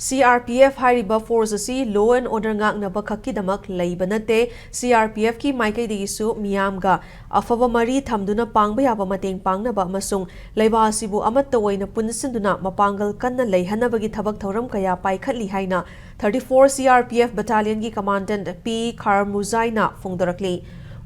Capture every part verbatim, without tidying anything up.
CRPF ꯍꯥꯏꯔꯤꯕ force ꯑꯁꯤ law and order ꯉꯥꯛꯅꯕ ꯈꯛꯀꯤꯗꯃꯛ ꯂꯩꯕ ꯅꯠꯇꯦ꯫ CRPFꯀꯤ ꯃꯥꯏꯀꯩꯗꯒꯤꯁꯨ ꯃꯤꯌꯥꯝꯒ ꯑꯐꯕ ꯃꯔꯤ ꯊꯝꯗꯨꯅ ꯄꯥꯡꯕ ꯌꯥꯕ ꯃꯇꯦꯡ ꯄꯥꯡꯅꯕ ꯑꯃꯁꯨꯡ ꯂꯩꯕꯥꯛ ꯑꯁꯤꯕꯨ ꯑꯃꯠꯇ ꯑꯣꯏꯅ ꯄꯨꯟꯁꯤꯟꯗꯨꯅ ꯃꯄꯥꯡꯒꯜ ꯀꯟꯅ ꯂꯩꯍꯟꯅꯕꯒꯤ ꯊꯕꯛ ꯊꯧꯔꯝ ꯀꯌꯥ ꯄꯥꯏꯈꯠꯂꯤ ꯍꯥꯏꯅ thirty-four CRPF battalionꯒꯤ commandant P ꯈꯥꯔꯃꯨꯖꯥꯏꯅ ꯐꯣꯡꯗꯣꯔꯛꯂꯤ꯫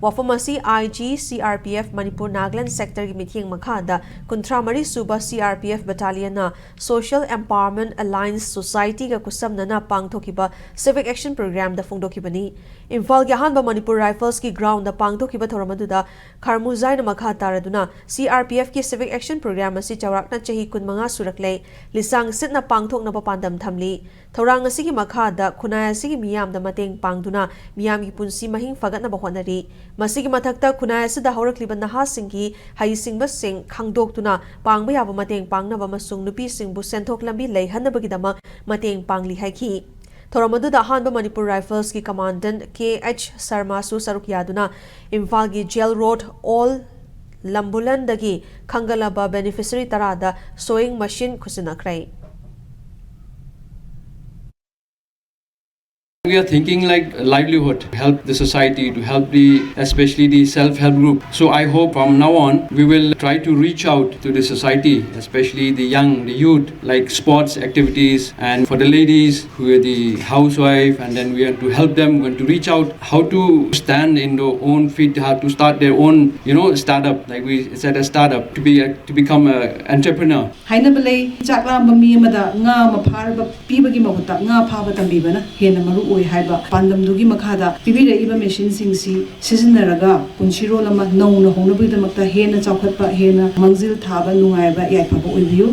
ꯋꯥꯐꯝ ꯑꯁꯤ IG CRPF ꯃꯅꯤꯄꯨꯔ ꯅꯥꯒꯥꯂꯦꯟ sectorꯒꯤ ꯃꯤꯠꯌꯦꯡ ꯃꯈꯥꯗ ꯀꯨꯟꯊ꯭ꯔꯥ ꯃꯔꯤ ꯁꯨꯕ CRPF battalionꯅ Social Empowerment Alliance Societyꯒ ꯈꯨꯠꯁꯝꯅꯅ ꯄꯥꯡꯊꯣꯛꯈꯤꯕ Civic Action Programꯗ ꯐꯣꯡꯗꯣꯛꯈꯤꯕꯅꯤ꯫ ꯏꯝꯐꯥꯜꯒꯤ ꯑꯍꯥꯟꯕ ꯃꯅꯤꯄꯨꯔ Riflesꯀꯤ groundꯗ ꯄꯥꯡꯊꯣꯛꯈꯤꯕ ꯊꯧꯔꯝ ꯑꯗꯨꯗ ꯈꯥꯔꯃꯨꯖꯥꯏꯅ ꯃꯈꯥ ꯇꯥꯔꯗꯨꯅ CRPFꯀꯤ Civic Action Program ꯑꯁꯤ ꯆꯥꯎꯔꯥꯛꯅ ꯆꯍꯤ ꯀꯨꯟꯃꯉꯥ ꯁꯨꯔꯛꯂꯦ, ꯂꯤꯁꯥꯡ ꯁꯤꯠꯅ ꯄꯥꯡꯊꯣꯛꯅꯕ ꯄꯥꯟꯗꯝ ꯊꯝꯂꯤ꯫ ꯊꯧꯔꯥꯡ ꯑꯁꯤꯒꯤ ꯃꯈꯥꯗ ꯈꯨꯟꯅꯥꯏ ꯑꯁꯤꯒꯤ ꯃꯤꯌꯥꯝꯗ ꯃꯇꯦꯡ ꯄꯥꯡꯗꯨꯅ ꯃꯤꯌꯥꯝꯒꯤ ꯄꯨꯟꯁꯤ ꯃꯍꯤꯡ ꯐꯒꯠꯅꯕ ꯍꯣꯠꯅꯔꯤ꯫ ꯃꯁꯤꯒꯤ ꯃꯊꯛꯇ ꯈꯨꯟꯅꯥꯏ ꯑꯁꯤꯗ ꯍꯧꯔꯛꯂꯤꯕ ꯅꯍꯥꯁꯤꯡꯒꯤ ꯍꯩꯁꯤꯡꯕꯁꯤꯡ ꯈꯪꯗꯣꯛꯇꯨꯅ ꯄꯥꯡꯕ ꯌꯥꯕ ꯃꯇꯦꯡ ꯄꯥꯡꯅꯕ ꯑꯃꯁꯨꯡ ꯅꯨꯄꯤꯁꯤꯡꯕꯨ ꯁꯦꯟꯊꯣꯛ ꯂꯝꯕꯤ ꯂꯩꯍꯟꯅꯕꯒꯤꯗꯃꯛ ꯃꯇꯦꯡ ꯄꯥꯡꯂꯤ ꯍꯥꯏꯈꯤ꯫ ꯊꯧꯔꯝ ꯑꯗꯨꯗ ꯑꯍꯥꯟꯕ ꯃꯅꯤꯄꯨꯔ Riflesꯀꯤ commandant K H ꯁꯔꯃꯥꯁꯨ ꯁꯔꯨꯛ ꯌꯥꯗꯨꯅ ꯏꯝꯐꯥꯜꯒꯤ Jail Road Old Lambullandꯗꯒꯤ ꯈꯟꯒꯠꯂꯕ beneficiary ꯇꯔꯥꯗ sewing machine ꯈꯨꯠꯁꯤꯟꯅꯈ꯭ꯔꯦ꯫ We are thinking like livelihood, help the society, to help the, especially the self-help group. So I hope from now on we will try to reach out to the society, especially the young, the youth, like sports activities, and for the ladies who are the housewife, and then we want to help them, we want to reach out how to stand in their own feet, how to start their own, you know, startup, like we said, a startup, to be a, to become an entrepreneur. ꯍꯥꯏꯅꯕ ꯂꯩ, ꯆꯥꯛ ꯂꯥꯝꯕ ꯃꯤ ꯑꯃꯗ ꯉꯥ ꯑꯃ ꯐꯥꯔꯕ ꯄꯤꯕꯒꯤ ꯃꯍꯨꯠꯇ ꯉꯥ ꯐꯥꯕ ꯇꯝꯕꯤꯕꯅ ꯍꯦꯟꯅ ꯃꯔꯨ ꯑꯣꯏ ꯍꯥꯏꯕ ꯄꯥꯟꯗꯝꯗꯨꯒꯤ ꯃꯈꯥꯗ ꯄꯤꯕꯤꯔꯛꯏꯕ machineꯁꯤꯡꯁꯤ ꯁꯤꯖꯤꯟꯅꯔꯒ ꯄꯨꯟꯁꯤꯔꯣꯜ ꯑꯃ ꯅꯧꯅ ꯍꯧꯅꯕꯒꯤꯗꯃꯛꯇ ꯍꯦꯟꯅ ꯆꯥꯎꯈꯠꯄ, ꯍꯦꯟꯅ ꯃꯥꯡꯖꯤꯜ ꯊꯥꯕ, ꯅꯨꯡꯉꯥꯏꯕ, ꯌꯥꯏꯐꯕ ꯑꯣꯏꯕꯤꯌꯨ꯫